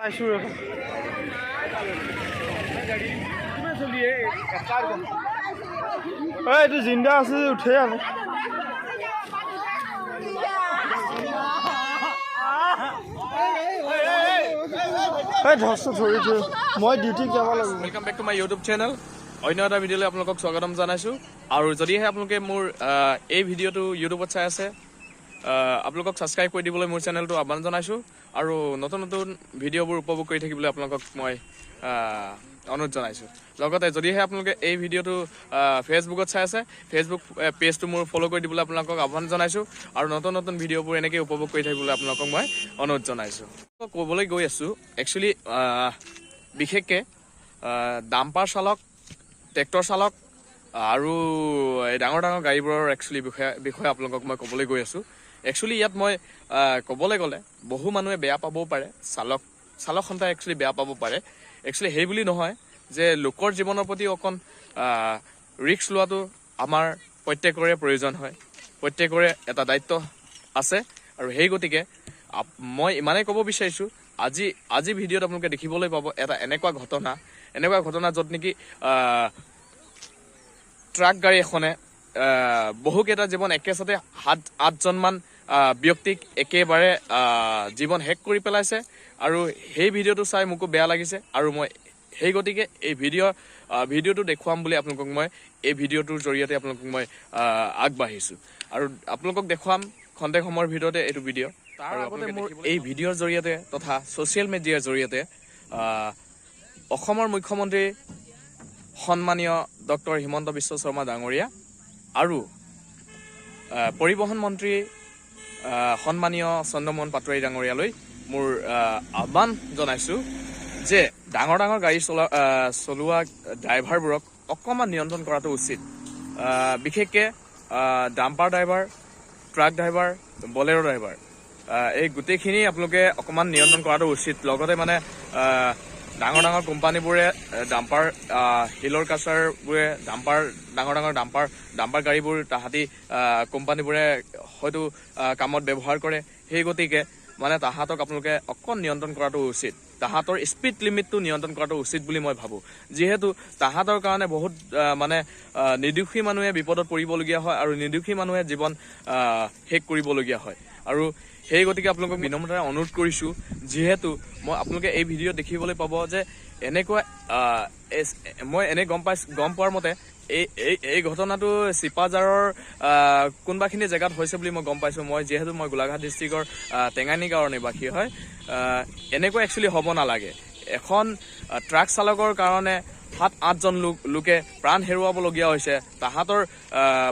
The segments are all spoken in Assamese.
পাইছোঁ। ৰখা, এই এইটো জিন্দা আছে যে, উঠে আনে। এই ধৰচোন, ধৰি থৈ, মই ডিউটিত যাব লাগিব। Welcome back to my YouTube channel. অন্য এটা ভিডিঅ'লৈ আপোনালোকক স্বাগতম জনাইছোঁ। আৰু যদিহে আপোনালোকে মোৰ এই ভিডিঅ'টো ইউটিউবত চাই আছে, আপোনালোকক ছাবস্ক্ৰাইব কৰি দিবলৈ মোৰ চেনেলটো আহ্বান জনাইছোঁ। আৰু নতুন নতুন ভিডিঅ'বোৰ উপভোগ কৰি থাকিবলৈ আপোনালোকক মই অনুৰোধ জনাইছোঁ। লগতে যদিহে আপোনালোকে এই ভিডিঅ'টো ফেচবুকত চাই আছে, ফেচবুক পেজটো মোৰ ফ'ল' কৰি দিবলৈ আপোনালোকক আহ্বান জনাইছোঁ। আৰু নতুন নতুন ভিডিঅ'বোৰ এনেকৈ উপভোগ কৰি থাকিবলৈ আপোনালোকক মই অনুৰোধ জনাইছোঁ। ক'বলৈ গৈ আছোঁ, একচুৱেলি বিশেষকৈ ডাম্পাৰ চালক, ট্ৰেক্টৰ চালক আৰু এই ডাঙৰ ডাঙৰ গাড়ীবোৰৰ একচুৱেলি বিষয়ে আপোনালোকক মই ক'বলৈ গৈ আছোঁ। একচুৱেলি ইয়াত মই ক'বলৈ গ'লে বহু মানুহে বেয়া পাবও পাৰে, চালক সন্থাই একচুৱেলি বেয়া পাব পাৰে। একচুৱেলি সেই বুলি নহয় যে লোকৰ জীৱনৰ প্ৰতি অকণ ৰিস্ক লোৱাটো আমাৰ প্ৰত্যেকৰে প্ৰয়োজন হয়, প্ৰত্যেকৰে এটা দায়িত্ব আছে। আৰু সেই গতিকে মই ইমানেই ক'ব বিচাৰিছোঁ, আজি ভিডিঅ'ত আপোনালোকে দেখিবলৈ পাব এটা এনেকুৱা ঘটনা য'ত নেকি ট্ৰাক গাড়ী এখনে বহুকেইটা জীৱন একেচাতে 7-8জনমান ব্যক্তিক একেবাৰে জীৱন শেষ কৰি পেলাইছে। আৰু সেই ভিডিঅ'টো চাই মোকো বেয়া লাগিছে। আৰু মই সেই গতিকে এই ভিডিঅ'টো দেখুৱাম বুলি আপোনালোকক মই এই ভিডিঅ'টোৰ জৰিয়তে আপোনালোকক মই আগবাঢ়িছোঁ। আৰু আপোনালোকক দেখুৱাম খন্তেক সময়ৰ ভিতৰতে এইটো ভিডিঅ'। তাৰ আগতে মোৰ এই ভিডিঅ'ৰ জৰিয়তে তথা ছ'চিয়েল মিডিয়াৰ জৰিয়তে অসমৰ মুখ্যমন্ত্ৰী সন্মানীয় ডক্টৰ হিমন্ত বিশ্ব শৰ্মা ডাঙৰীয়া আৰু পৰিবহণ মন্ত্ৰী সন্মানীয় চন্দ্ৰমোহন পাটোৱাৰী ডাঙৰীয়ালৈ মোৰ আহ্বান জনাইছোঁ যে ডাঙৰ ডাঙৰ গাড়ী চলোৱা ড্ৰাইভাৰবোৰক অকণমান নিয়ন্ত্ৰণ কৰাটো উচিত। বিশেষকৈ dumper driver, truck driver, Bolero driver, এই গোটেইখিনি আপোনালোকে অকণমান নিয়ন্ত্ৰণ কৰাটো উচিত। লগতে মানে ডাঙৰ ডাঙৰ কোম্পানীবোৰে ডাম্পাৰ, শিলৰ কাছাৰবোৰে ডাম্পাৰ, ডাঙৰ ডাঙৰ ডাম্পাৰ গাড়ীবোৰ তাহাঁতি কোম্পানীবোৰে হয়তো কামত ব্যৱহাৰ কৰে। সেই গতিকে মানে তাহাঁতক আপোনালোকে অকণ নিয়ন্ত্ৰণ কৰাটো উচিত, তাহাঁতৰ স্পীড লিমিটটো নিয়ন্ত্ৰণ কৰাটো উচিত বুলি মই ভাবোঁ। যিহেতু তাহাঁতৰ কাৰণে বহুত মানে নিৰ্দোষী মানুহে বিপদত পৰিবলগীয়া হয় আৰু নিৰ্দোষী মানুহে জীৱন শেষ কৰিবলগীয়া হয়। আৰু সেই গতিকে আপোনালোকক বিনম্ৰতাৰে অনুৰোধ কৰিছোঁ, যিহেতু মই আপোনালোকে এই ভিডিঅ' দেখিবলৈ পাব যে এনেকুৱা মই এনেই গম পোৱাৰ মতে এই ঘটনাটো চিপাঝাৰৰ কোনোবাখিনি জেগাত হৈছে বুলি মই গম পাইছোঁ। মই যিহেতু মই গোলাঘাট ডিষ্ট্ৰিক্টৰ টেঙানী গাঁৱৰ নিবাসী হয়। এনেকুৱা একচুৱেলি হ'ব নালাগে। এখন ট্ৰাক চালকৰ কাৰণে 7-8জন লোকে প্ৰাণ হেৰুৱাবলগীয়া হৈছে। তাহাঁতৰ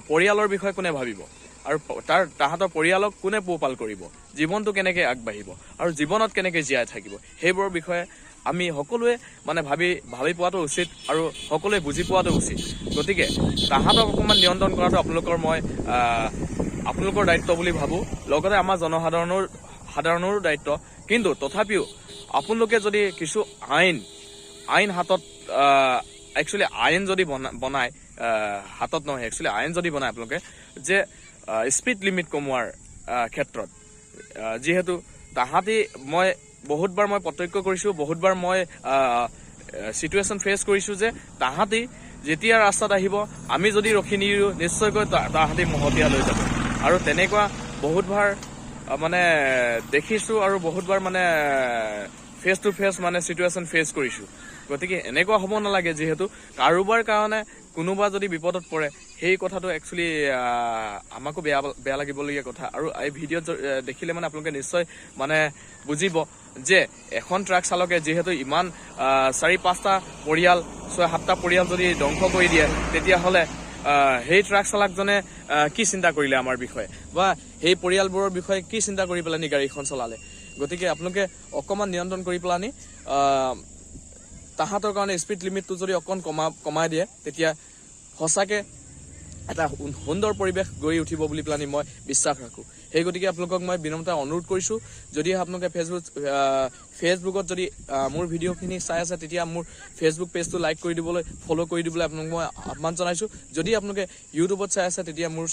পৰিয়ালৰ বিষয়ে কোনে ভাবিব আৰু তাহাঁতৰ পৰিয়ালক কোনে পোহপাল কৰিব, জীৱনটো কেনেকৈ আগবাঢ়িব আৰু জীৱনত কেনেকৈ জীয়াই থাকিব, সেইবোৰৰ বিষয়ে আমি সকলোৱে মানে ভাবি পোৱাটো উচিত আৰু সকলোৱে বুজি পোৱাটো উচিত। গতিকে তাহাঁতক অকণমান নিয়ন্ত্ৰণ কৰাটো আপোনালোকৰ দায়িত্ব বুলি ভাবোঁ, লগতে আমাৰ সাধাৰণৰো দায়িত্ব। কিন্তু তথাপিও আপোনালোকে যদি কিছু আইন হাতত, একচুৱেলি আইন যদি বনায়, হাতত নহয়, একচুৱেলি আইন যদি বনায় আপোনালোকে যে স্পীড লিমিট কমোৱাৰ ক্ষেত্ৰত, যিহেতু তাহাঁতি মই বহুতবাৰ মই প্ৰত্যক্ষ কৰিছোঁ, বহুতবাৰ মই চিটুৱেশ্যন ফেচ কৰিছোঁ যে তাহাঁতি যেতিয়া ৰাস্তাত আহিব, আমি যদি ৰখি নিদিওঁ নিশ্চয়কৈ তাহাঁতি মহতীয়া লৈ যাব। আৰু তেনেকুৱা বহুতবাৰ মানে দেখিছোঁ আৰু বহুতবাৰ মানে ফেচ টু ফেচ মানে চিটুৱেশ্যন ফেচ কৰিছোঁ। গতিকে এনেকুৱা হ'ব নালাগে, যিহেতু কাৰোবাৰ কাৰণে কোনোবা যদি বিপদত পৰে সেই কথাটো একচুৱেলি আমাকো বেয়া লাগিবলগীয়া কথা। আৰু এই ভিডিঅ'ত দেখিলে মানে আপোনালোকে নিশ্চয় মানে বুজিব যে এখন ট্ৰাক চালকে যিহেতু ইমান 4-5টা পৰিয়াল, 6-7টা পৰিয়াল যদি ধ্বংস কৰি দিয়ে, তেতিয়াহ'লে সেই ট্ৰাক চালকজনে কি চিন্তা কৰিলে আমাৰ বিষয়ে বা সেই পৰিয়ালবোৰৰ বিষয়ে কি চিন্তা কৰি পেলানি গাড়ীখন চলালে। গতিকে আপোনালোকে অকণমান নিয়ন্ত্ৰণ কৰি পেলানি তাহাঁতৰ কাৰণে স্পীড লিমিটটো যদি অকণ কমাই দিয়ে, তেতিয়া সঁচাকে এটা সুন্দৰ পৰিৱেশ গঢ়ি উঠিব বুলি পেলানি মই বিশ্বাস ৰাখোঁ। সেই গতিকে আপোনালোকক মই বিনম্ৰতা অনুৰোধ কৰিছোঁ, যদি আপোনালোকে ফেচবুকত যদি মোৰ ভিডিঅ'খিনি চাই আছে, তেতিয়া মোৰ ফেচবুক পেজটো লাইক কৰি দিবলৈ, ফ'ল' কৰি দিবলৈ আপোনালোক মই আহ্বান জনাইছোঁ। যদি আপোনালোকে ইউটিউবত চাই আছে, তেতিয়া মোৰ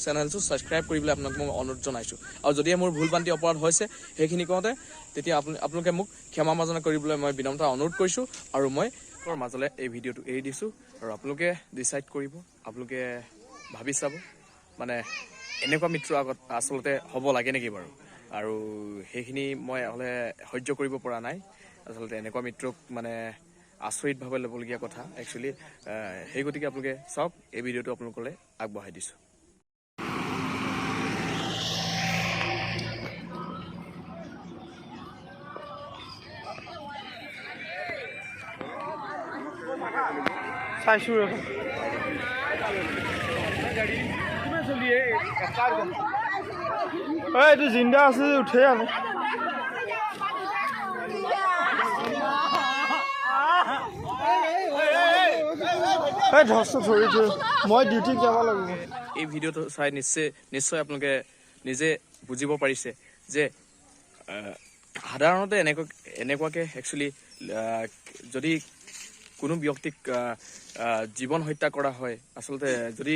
চেনেলটো ছাবস্ক্ৰাইব কৰিবলৈ আপোনাক মই অনুৰোধ জনাইছোঁ। আৰু যদিহে মোৰ ভুল ভ্ৰান্তি অপৰাধ হৈছে সেইখিনি কওঁতে, তেতিয়া আপোনালোকে মোক ক্ষমা মাৰ্জনা কৰিবলৈ মই বিনম্ৰতা অনুৰোধ কৰিছোঁ। আৰু মই মাজলৈ এই ভিডিঅ'টো এৰি দিছোঁ আৰু আপোনালোকে ডিচাইড কৰিব, আপোনালোকে ভাবি চাব, মানে এনেকুৱা মিত্ৰ আগত আচলতে হ'ব লাগে নেকি বাৰু? আৰু সেইখিনি মই হ'লে সহ্য কৰিব পৰা নাই। আচলতে এনেকুৱা মিত্ৰক মানে আচৰিতভাৱে ল'বলগীয়া কথা একচুৱেলি। সেই গতিকে আপোনালোকে চাওক, এই ভিডিঅ'টো আপোনালোকলৈ আগবঢ়াই দিছোঁ। চাইছোঁ ৰ'ব। এই এইটো জিন্দা আছে যে উঠে আনে। এই ধচটো ধৰি থৈ মই ডিউটিত যাব লাগিব। এই ভিডিঅ'টো চাই নিশ্চয় আপোনালোকে নিজে বুজিব পাৰিছে যে সাধাৰণতে এনেকুৱাকে একচুৱেলি যদি কোনো ব্যক্তিক জীৱন হত্যা কৰা হয়, আচলতে যদি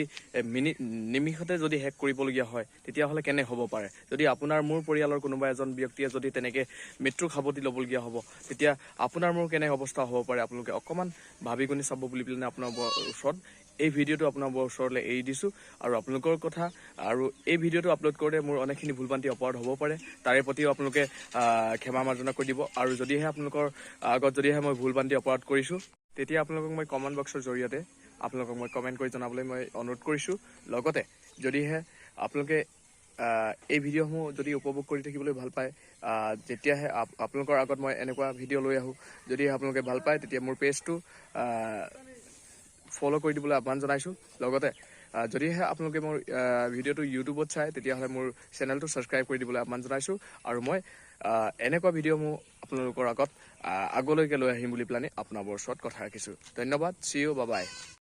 নিমিষতে যদি শেষ কৰিবলগীয়া হয়, তেতিয়াহ'লে কেনে হ'ব পাৰে? যদি আপোনাৰ মোৰ পৰিয়ালৰ কোনোবা এজন ব্যক্তিয়ে যদি তেনেকে মৃত্যুক সাৱটি ল'বলগীয়া হ'ব, তেতিয়া আপোনাৰ মোৰ কেনে অৱস্থা হ'ব পাৰে? আপোনালোকে অকণমান ভাবি গুণি চাব বুলি পেলাই আপোনাৰ ওচৰত এই ভিডিঅ'টো আপোনাৰ ওচৰলৈ এৰি দিছোঁ। আৰু আপোনালোকৰ কথা, আৰু এই ভিডিঅ'টো আপলোড কৰোঁতে মোৰ অনেকখিনি ভুল ভ্ৰান্তি অপৰাধ হ'ব পাৰে, তাৰে প্ৰতিও আপোনালোকে ক্ষমা মাৰ্জনা কৰি দিব। আৰু যদিহে আপোনালোকৰ আগত যদিহে মই ভুল ভ্ৰান্তি অপৰাধ কৰিছোঁ, তেতিয়া আপোনালোকক মই কমেণ্ট বক্সৰ জৰিয়তে আপোনালোকক মই কমেণ্ট কৰি জনাবলৈ মই অনুৰোধ কৰিছোঁ। লগতে যদিহে আপোনালোকে এই ভিডিঅ'সমূহ যদি উপভোগ কৰি থাকিবলৈ ভাল পায়, যেতিয়াহে আপোনালোকৰ আগত মই এনেকুৱা ভিডিঅ' লৈ আহোঁ, যদিহে আপোনালোকে ভাল পায়, তেতিয়া মোৰ পেজটো ফ'ল' কৰি দিবলৈ আহ্বান জনাইছোঁ। লগতে যদিহে আপোনালোকে মোৰ ভিডিঅ'টো ইউটিউবত চায়, তেতিয়াহ'লে মোৰ চেনেলটো ছাবস্ক্ৰাইব কৰি দিবলৈ আহ্বান জনাইছোঁ। আৰু মই এনেকুৱা ভিডিঅ'সমূহ আপোনালোকৰ আগত আগলৈকে লৈ আহিম বুলি পেলানি আপোনালোকৰ ওচৰত কথা ৰাখিছোঁ। ধন্যবাদ। চি ইউ, বাই।